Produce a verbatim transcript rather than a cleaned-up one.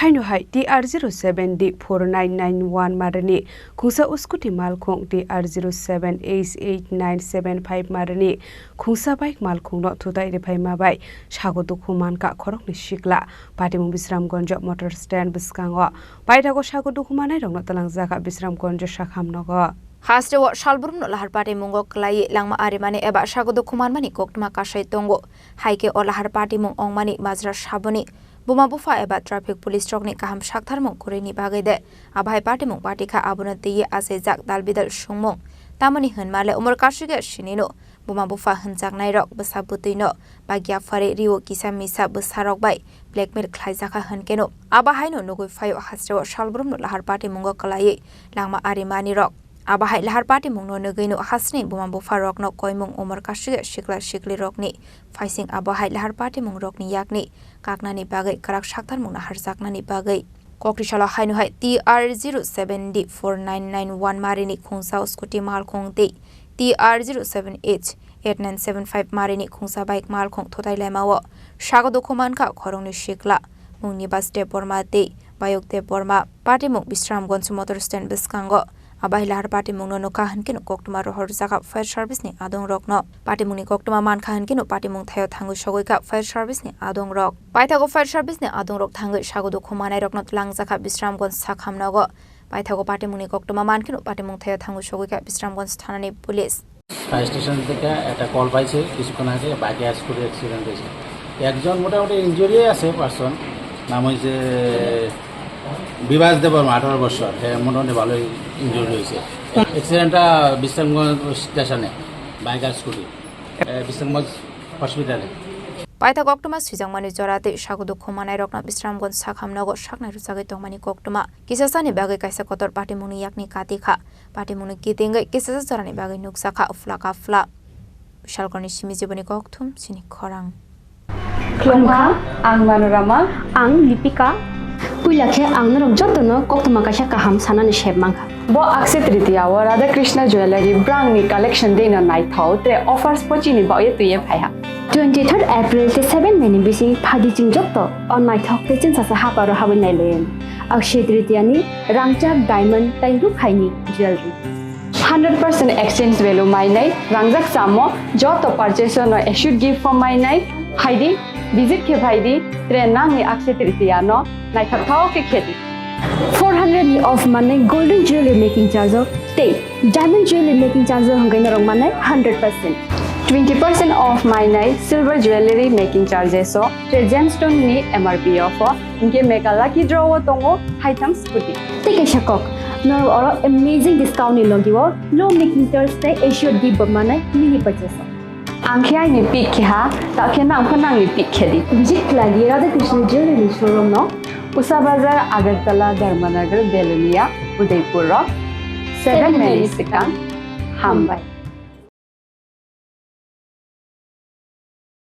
Haino hai T R zero seven D four nine nine one marini khungsa scooty malkhung, T R zero seven H eight nine seven five marini khungsa bike malkhungno thutai riphaima bai sago dukhu mankha khoroknwi sikla. Patimung Bisramganj motor stand bwskango paithago sago dukhu manairokno twlangjakha Bisramganj sakham nogo. Hasteo salbrumno lahar patimungo kwlaiwi langma arimani eba sago dukhu manmani koktwma kasai tongo. Hai khe o lahar patimung ongmani majra saboni buma bupha eba traffic police rokni kaham saktharmung kwrwini bagwi de. Abo hai patimung patikha abono twiwi achaijak dal bidal songmung. Tamoni hwnma le umor kasike sinino buma bupha hwnjaknairok bwsa bwtwino bagya phari rio kisa misa bwsarok bai blackmail khlaijakha hwnkeno. Abo haino nugwi phaio hasteo salbrumno lahar patimungo kwlaiwi langma arimanirok. Abo hai lahar patimungno nugwino hasteni buma bupharokno koimung umor kasike sikla siklirokni phaising abo hai lahar patimungrokni yakni kaknani bagwi kwrak saktharmung naharjaknani bagwi. Koktwisalo haino hai T R zero seven D four nine nine one marini khungsa scooty malkhung tei T R zero seven H eight nine seven five marini khungsa bike malkhung thutai laimao sago dukhu mankha khoroknwi sikla Mungnibas Debbarma tei Bayok Debbarma. Patimung Bisramganj motor stand bwskango. Abo hai lahar patimungno nukha hwnkhe no koktwma rohorjakha fire service ni adongrokno. Patimungni koktwma mankha hwnkhe no patimung thaio thangwi sogwikha fire service ni adongrok. Paithago fire service ni adongrok thangwi sago dukhu manairokno twlangjakha Bisramganj sakham nogo. Paithago patimungni koktwma mankhe no patimung thaio thangwi sogwikha Bisramganj thanani police. Fire station থেকে একটা কল পাইছে কিছুক্ষণ আগে, বাইকে scooty accident হয়েছে। একজন মোটামুটি ইনজুরি আছে পার্সন, নাম হয়েছে বিভাস দেববর্মা, আঠারো বছর, হ্যাঁ মোটামুটি ভালোই ইনজুরি হয়েছে। অ্যাক্সিডেন্টটা বিশ্রামগঞ্জ স্টেশনে, বাইক আর স্কুটি, এ, বিশ্রামগঞ্জ হসপিটালে। Paithak koktwma swijakmani jora tei sago dukhu manairokno Bisramganj sakham nogo saknai rwchagwi tongmani koktwma. Kisasani bagwi kaisa kotor patimungni yakni kati kha. Patimungni kitingwi kisasa jorani bagwi nukjakha uphla kaphla. Bishalkorni simi jiboni kokthum chini khorang. Khulumkha, ang Manorama. Ang Lipika. Puila khe ang norok jotono koktwma kaisa kaham sanani sep mankha. Bo Akshaya Tritiya o Radha Krishna Jewellery brangni collection deino naithok tre offers pochini baoye twiye phaiha. Twenty-third April tei seven May ni bising phaidi chwng joto o naithok tei chwngsasa haparo habwi nailaiyani. Akshaya Tritiya ni rangchak diamond tei rukhaini jewellery. Hundred percent exchange value mainai rangjak chamo joto purchase no assured gift form mainai phaidi, visit khe phaidi, tre nangni Akshaya Tritiya no naithok thao khe khedi. Four hundred ni off manai golden jewelry making charge o tei diamond jewelry making charge o hwnkhe norok manai hundred percent. Twenty percent off mainai silver jewelry making charges o tre gemstone ni M R P o pho hwnkhe mega lucky draw o tongo haitham scooty. Tei kaisa kok, norok oro amazing discount ni logi o low making charge tei assured gift bo manai mini purchase o. Ang khe aini pick khe ha, ta khe nang pho nangni pick khe di. Visit khlai di Radha Krishna Jewelry ni showroom no, Usa Bazar, Agartala, Dharmanagar, Belonia, Udaipur o seven May ni swkang. Hambai.